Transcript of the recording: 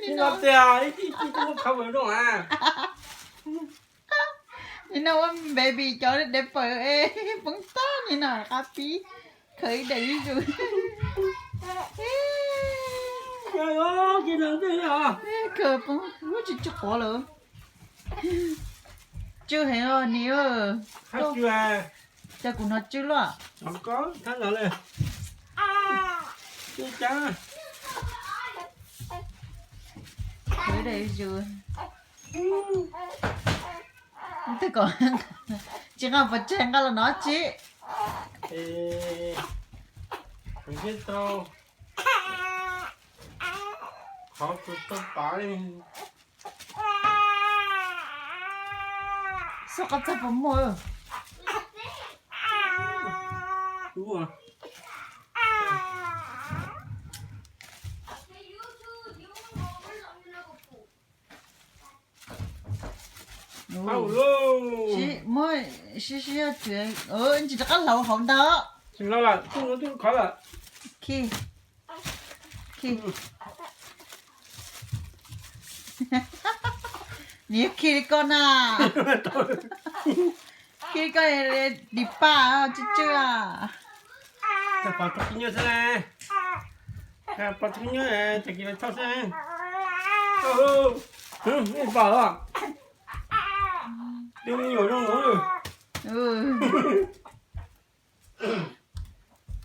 Ib no tiag, ib txhij txhij muab khawb mus zoo a. Nim no ua baby cov diaper es poob tag, nim no qab pib khawb ib daim zuj zus. Khaws poob, tsis tsw quav lawm. Tsw heev os nim. Cas kuv hnov tsw luaj. Khawb ib daim zuj zus. Twb kom tsis nqa pov tseg, nqa los no tsis. Kuv thiaj tau, qhov kuv tau pov li. Xub qab txaj puas muaj. Muab sib sib tsis rov qab hlauv hauv ntag. Khi, khi. Nws khi li koj na. Khi li koj dim paj tsw tsw a. Pov tug khib nyiab xwb, pov tug khib nyiab tag kis los thauj xwb. Pom, twb me nyuam zoo no.